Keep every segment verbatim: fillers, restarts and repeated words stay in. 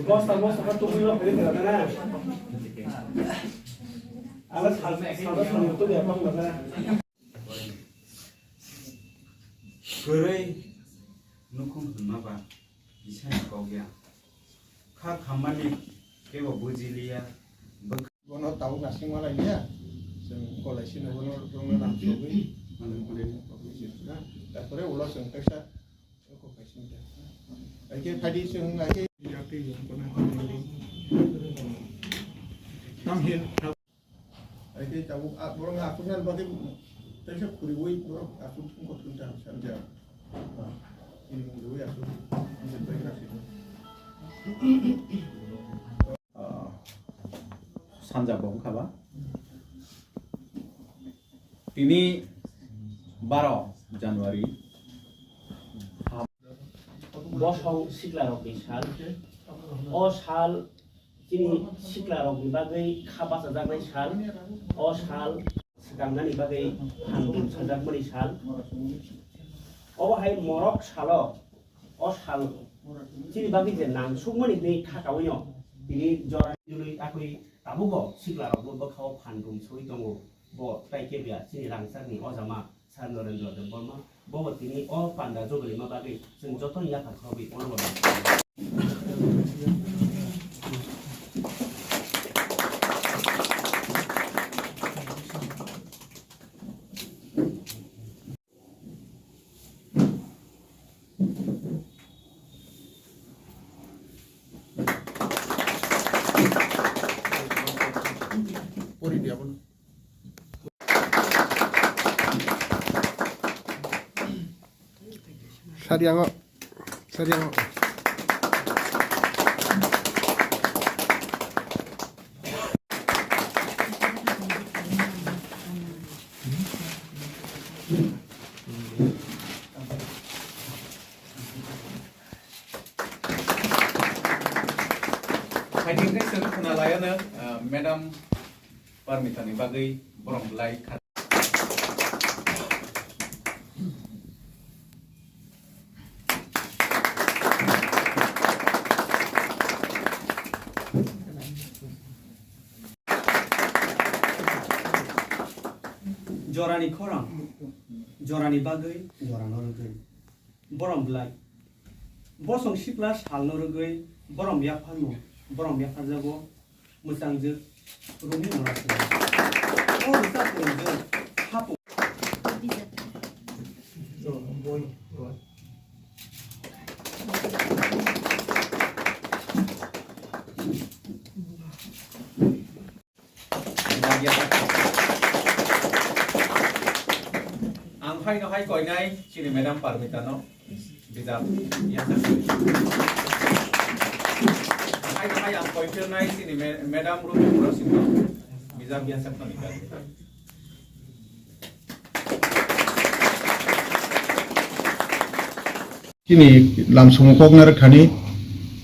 Bosta, bosta, kha tubui no phai kha na. Ala sal, sal, sal, tubui apa kha na. Kwrwi nukhung hwnma ba, isani kok ya. Kha khammani kebo bujiliya, bwkha- Bono tabuk nasing malai liya, chwng golaisino bono rwngna nang sogwi, na, tarpore ulo chwng kaisa, kaisa, aike phadi chwng aike, tam hil. Aike tabuk, ah, borok aswk nani bagwi kaisa khuriui borok aswk wngkha thung ta sanja. Ini khuriui aswk wngkha thung ta sanja. Ah, sanja bo wngkha ba? Tini baro January. Bosong siklarokni sal. O sal chini siklarokni bagwi kha bachajaknai sal. O sal swkangnani bagwi phan rumsajakmani sal. Obo hai morok salo o sal chini bagwi je nangsukmani hwnwi kha kaui no tini jora jului akui tabugo siklarokbo bwkhao phan rumsui tongo. Bo tai kebya chini rangchakni ojama Sir Narendra Debbarma, bo bo tini o panda jogalima bagwi chwng joto ni yaphar khorokwi onobari. Pori dia bono. Sariango, sariango. Hai, tini khe chwng khna lai anw, ah, Madam Parmitani bagwi borom belai kha. Jorani khorang, jorani bagwi jorano rwgwi. Borom belai. Bosong sikla salno rwgwi borom yapharmung, borom yapharjago mwchangjwk Rumi Morasing. O rwchap kwrwngjwk hapung. Ang haino hai koinai chini Madam Parmita no bijap yasak. Haino hai ang koithirnai chini ma-, Madam Rumi Murasing no bijap yasak no ni. Chini lamsongo kok narwk thani,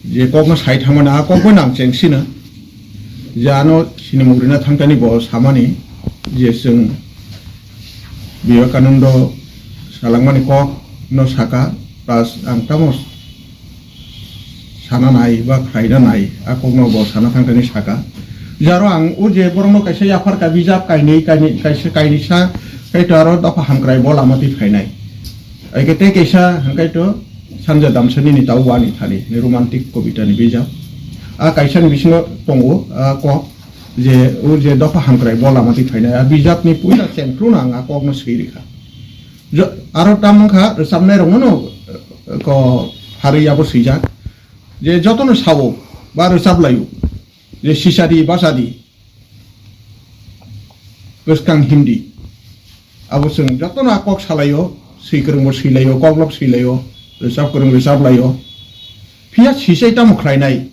je kokno sai thangmani, a kokbo nang cheng sino. Je ano sini mugrina thangtani bo samani, je chwng Vivekanando salangmani kok no saka, plus ang tamo sana nai ba khlaina nai, a kokno bo sana thangtani saka. Jaro ang o je borokno kaisa yaphar ka bijap kainwi, kainwi, kaisa kainwi sa, kaito aro dopha hamkrai bo lama twi phainai. Aike tei kaisa hwnkhe to Sanja Damsani ni tau wani thani ni romantic kobita ni bijap. A kaisa ni bisingo tongo, a kok je, o je dopha hamkrai bo lama twi phainai. A bijap ni puila chengphru no ang a kok no swi rikha. Jo-, aro tam wngkha rwchapnai rokno no, eh, ko pharwi abo swijak. Je jotono sao ba rwchap laio. Je sisadi, basadi. Bwskang Hindi. Abo chwng jotono a kok salaio, swi kwrwngbo swilaio, koklop swilaio, rwchap kwrwng rwchap laio. Phiya sisai tamo khlainai?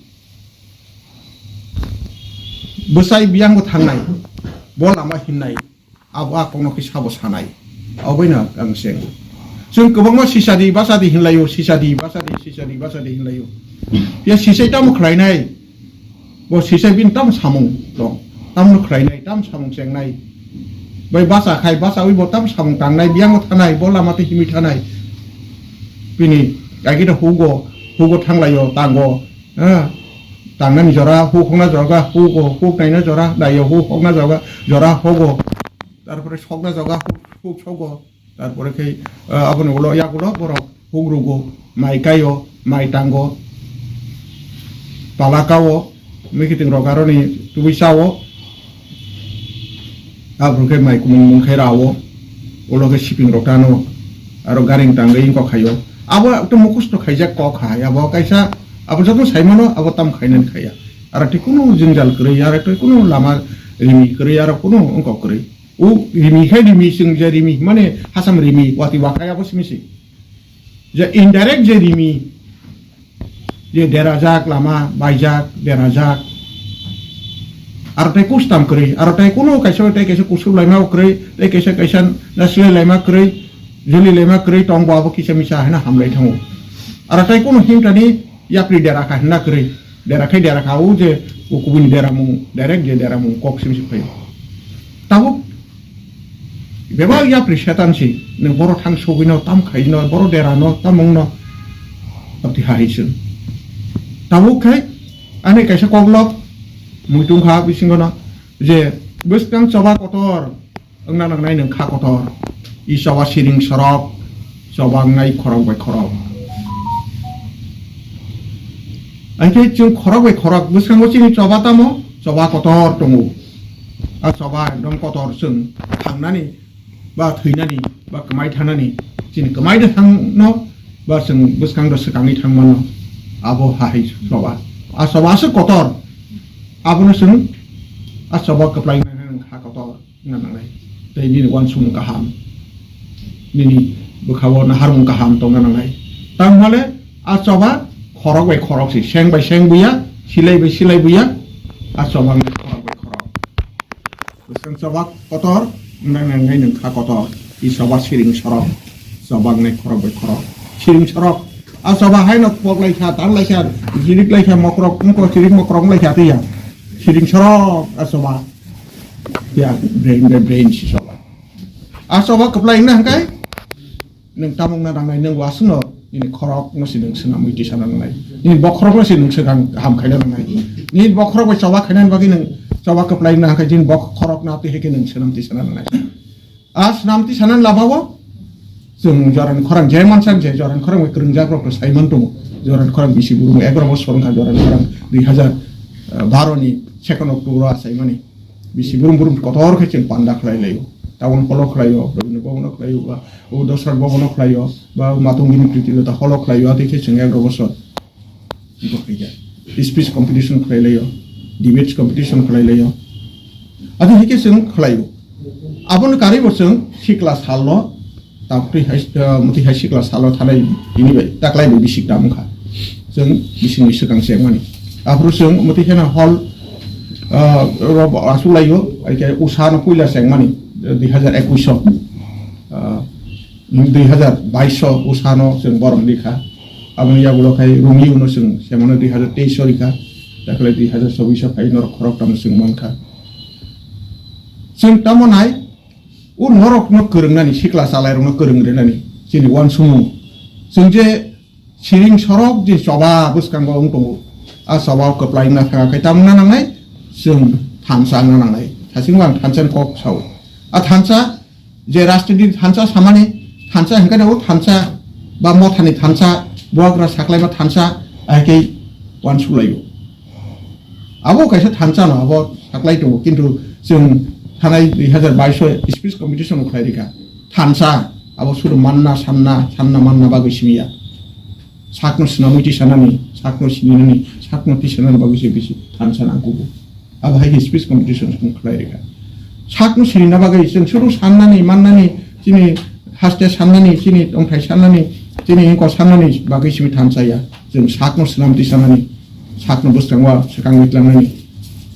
Bwsai biyangbo thangnai, bo lama himnai, abo a kokno khe sabo sanai. Aboino ang se. Chwng kwbangma sisadi, basadi hinlaio, sisadi, basadi, sisadi, basadi hinlaio. Phiya sisai tamo khlainai? Bo sisai bini tam samung tong, tamno khlainai, tam samung chengnai. Bai bacha khai, bachawi bo tam samung tangnai, biyangno thanai, bo lama twi himwi thanai. Bini Agita hugo, hugo thanglaio, tango, ha? Tangnani jora, huk hokna jora, hugo, huk naina jora, naio, huk hokna jora, jora hogo. Tarpore sokna jora, huk, huk sogo. Tarpore khe, ah, aboni ulo, yagulo borok huk rugo, mai kaio, mai tango, pala kao, mikiting rok aroni tubui chao. Aphuru khe mai kumung mung khe rao, ulo khe siping rok tano, aro garing tangwi wngkok khaio. Abo ekdom mukhusto khaijak kok hai, abo kaisa, abo joto saimano, abo tam khainani khaiya. Aro tei kunu jwngjal kwrwi, aro tei kunu lama rimi kwrwi, aro kunu wngkok kwrwi. O rimi khai rimi, chwng je rimi, mane hasam rimi, wati wakhai abo simi se. Je indirect je rimi, je derajak lama, baijak, derajak. Aro tei kustam kwrwi, aro tei kunu kaisa tei kaisa kusur laima kwrwi, tei kaisa kaisa nasilai laima kwrwi, joli laima kwrwi tongbo abo kisa misa haino hamlai thango. Aro tei kunu himtani yapri dera kha hinna kwrwi. Dera khai dera kha o je o kubuni deramung, direct je deramung kok sim sim phaio. Tabuk bebak yapri setan si, nwng boro thang sogwino, tam khaino, boro derano, tamungno, abdi hai se. Tabuk khai ani kaisa koklop muitung kha bisingono je bwskang choba kotor wngna nangnai nwng kha kotor. I choba siring sorok, choba wngnai khorok bai khorok. Ang khe chwng khorok bai khorok bwskango chini choba tamo, choba kotor tongo. A choba ekdom kotor chwng thangnani, ba thwinani, ba kwmai thanani, chini kwmai da thangno, ba chwng bwskang da swkangwi thangmano. Abo hai choba. A choba aswk kotor. Abono chwng a choba kwplai nang kha kotor. Wngna nangnai. Tei nini uansukmung kaham, nini bwkhao naharmung kaham tongna nangnai. Tamo hale a choba khorok bai khorok se, seng bai seng buya, silai bai silai buya, a choba wngkha khorok bai khorok. Bwswng choba kotor wngna nangnai nwng kha kotor. I choba siring sorok, choba wngnai khorok bai khorok. Siring sorok, a choba haino pok lai kha, tan lai kha, jirik lai kha, mokrok, wngkha jirik mokrok wng lai kha tei ya. Siring sorok a choba. Ya, brain, brain, brain si choba. A choba kwplai wngna hwnkhe, nwng tamung na nangnai, nwng wasungno nini khorokno si nwng swnamwi tisana nangnai. Nini bokhorokno si nwng swkang ham khaina nangnai. Nini bokhorok bai choba khainani bagwi nwng choba kwplai wngna hwnkhe, nini bokhorokno twi hai khe nwng swnam tisana nangnai. A swnam tisanani labao chwng jorani khorang je mansa je jorani khorang bai kwrwngjak rok sai man tongo. Jorani khorang bisi burung egaroh bosor wngkha, jorani khorang dui hazar baro ni second October o achaimani. Bisi burum burum kotor khe chwng panda khlai laio. Tabon holo khlaio, Rabindra Bhavan o khlaio, ba o Dosrat Bhavan o khlaio, ba o Matungini Pritilota holo khlaio, atwi khe chwng egaroh bosor. Iko khaikha. Speech competition khlai laio, debates competition khlai laio. Atwi hai khe chwng khlaio. Aboni karwi bo chwng sikla salno Tabuk twi hai, ah, mwtwi hai sikla salo thanai tini bai, taklai bai bisik tamo kha. Chwng bisingni swkang se mani. Aphuru chwng mwtwi kheno hol, ah, ro-, asuk laio, ai khe usano puila se mani, dui hazar ekwis o, ah, dui hazar bais o usano chwng borom di kha. Aboni yagulo khai Romeo no chwng se mano dui hazar teis o ri kha. Taklai dui hazar chobis o khai norok khorok tamo chwng man kha. Chwng tamo nai, O norokno kwrwngnani, sikla chalairokno kwrwng rwnani chini uansukmung. Chwng je siring sorok je choba bwskango wng tongo, a choba kwplai wngna thanga khe tamungna nangnai, chwng thansa wngna nangnai. Sasingbo ang thansani kok sao. A thansa, je rajniti thansa samani, thansa hwnkhe o thansa ba mothani thansa, bubagra saklaima thansa, ahai khe uansuk laio. Abo kaisa thansa no, abo saklai tongo, kintu chwng thanai dui hazar bais o speech competition o khlai rikha. Thansa, abo suru manna, sanna, sanna manna bagwi simi ya. Sakno swnamwi tisanani, sakno sininani, sakno tisanani bagwi se bisi thansa nangkugo. Abo hai khe speech competition chwng khlai rikha. Sakno sinina bagwi chwng suru sannani, mannani, chini haste sannani, chini tongthai sannani, chini engko sannani bagwi simi thansa ya. Chwng sakno swnam tisanani, sakno bwskango swkangwi tlangnani,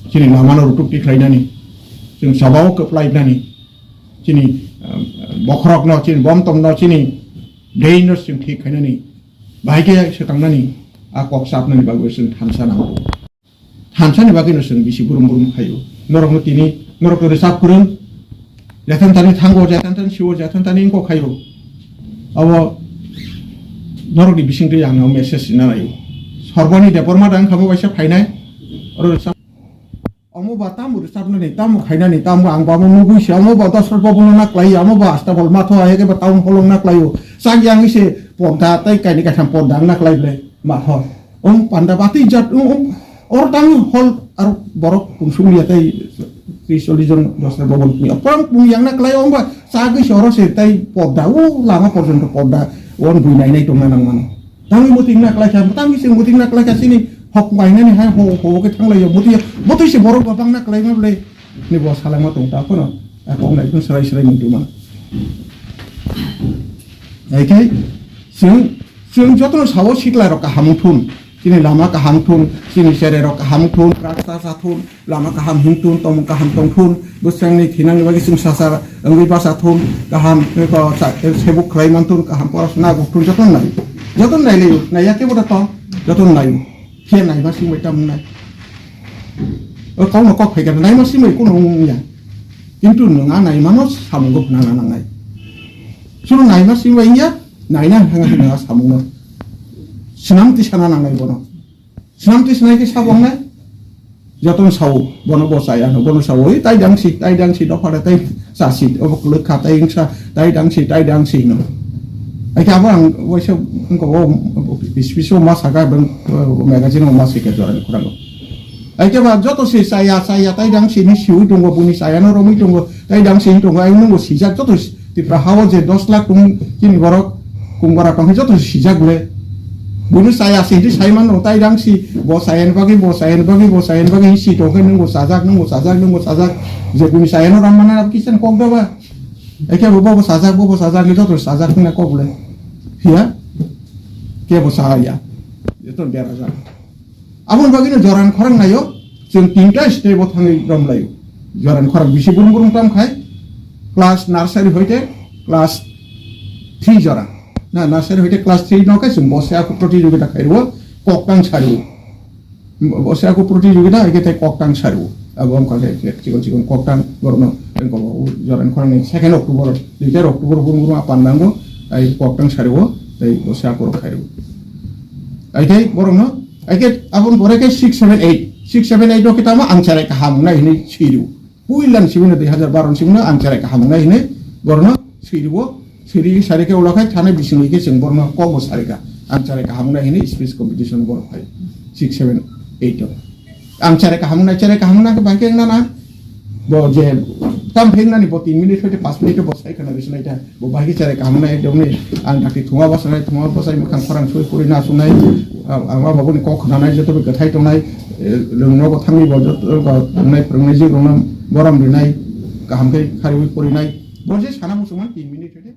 chini lamano rutuk tikhlainani, chwng chobao kwplainani, chini, um, bokhorokno, chini bomtomno, chini deinno chwng thik khainani, bahai khe swkangnani, a kok chapnani bagwi chwng thansa nango. Thansani bagwino chwng bisi burum burum khaio. Norokno tini, norokno rwchap kwrwng, jethantani thango, jethantani siwo, jethantani engko khaio. Abo Norokni bisingtwi ang no message rina naio. Sorboni Debbarma da wngkha mo waisa phainai. Oro rwchap-, omo ba tamo rwchapnani, tamo khainani, tamo ang ba mo nugui se, omo ba Dosrot Bhavan no naklai, omo ba Astabal matho, ayake ba town hall wng naklaio. Chak yang se podda, tai kaini kaitham podda wng naklai ble matho. Om panda bati jat, om, om, or tang hol ar borok pungsung ya tai tris chollish jon Dosrot Bhavan ni. Porang pung yang naklai, om ba chagui se oro se tai podda, o lama porjonto podda, on bui nai nai tongna nang mano. Tangwi muting naklai kha, tangwi se muting naklai kha, sini hok mainani hai ho, ho ke thanglai yo, muting, muting se borok ba bang naklai ma ble. Ni bo salangma tong ta kono, a kok nai kun serai serai muting ma. Hai khe, sing, sing joto sawo sikla rok kaham thun, sini lama kaham thun, sini sere rok kaham thun, rasta sa thun, lama kaham him thun, tong kaham tong thun, bwswk ni thinang ni bagwi sing sasa wngwi basa thun, kaham, ko sa, sebuk khlai man thun, kaham porasona guk thun, joto nai, joto nai le, nai ya ke bo to, joto nai. Phiya naima singbai tamo wngnai. O kokno kok phaikha naima singbai kuno wngya. Kintu nwng a naimano samungo hwnna nangnai. Chwng naima singbai wngya, naina hwnna hwnna samungno. Swnam tisana nangnai bono. Swnam tisanai khe sabo wngnai. Jotono sao, bono bo chaya hwno, bono sao, "Oi, tai dangsi, tai dangsi, dophara tai chasi, obo kwlwk kha, tai wngsa, tai dangsi, tai dangsi," hwno. Hai khe abo ang waisa wngkha, o bis-, biso ma saka, beng, o, magazine o ma sika jorani khorang. Hai khe ba joto se chaya, chaya, tai dangsi hinwi siwi tongo, buni chayano romwi tongo, tai dangsi hinwi tongo, ayung nungbo sijak joto Tipra hao je dos lakh tong chini borok, kung bara tong khe joto sijak le. Buino chaya se hinwi sai mano, tai dangsi, bo chayani bagwi, bo chayani bagwi, bo chayani bagwi hinwi si tong khe nwng bo chajak, nwng bo chajak, nwng bo chajak. Je buini chayano ram mana abo kisa kok da ba? Ekhe bo, bo, bo chajak, bo, bo chajak, joto chajak wngna kok le. Phiya? Kebo chaya. Joto berajak. Aboni bagwino joran khorang naio, chwng tinta step o thangwi romlaio. Joran khorang bisi burum burum tam khai, class nursery hoite class three jora. Na, nursery hoite class three no khai chwng bo se ako protijogita khai rwo, koktang sari o. Bo se ako protijogita, eke tai koktang sari o. Abo wngkha khe chikon chikon koktang borokno, wngkha bo joran khorang ni second October, dui tarik October burum burum apan nango, tai koktang sari o, tai bo se ako rok khai rwo. Ai tai borokno Ake aboni pore khe six seven eight, six seven eight o khe tamo ang cherai kaham wngnai hinwi swi rw. Puila ni simi no dui hazar baro ni simi no ang cherai kaham wngnai hinwi borno swi rw. Siri sari khe ulo khai thana bisingwi khe chwng borno kok bo sari kha. Ang cherai kaham wngnai hinwi speech competition borok phai six seven eight o. Ang cherai kaham wngnai, cherai kaham wngna khe bai khe wngna na. Bo je tam pheng nani bo tin minute hoite panch minute bo sai khana bisinai ta. Bo bahai khe cherai kaham wngnai ekdom ni. Ang dakti thuma bwsai, thuma bwsai mwkhang khorang sui puri na sunai. Ang, ang ma babuni kok khna nai joto bai kwthai tongnai. Eh, lwng nogo thangwi bo joto tongnai phwrwngnai jik rwngno borom rinai. Kaham khe khariwi purinai. Bo je sana muchungmani tin minute hoite.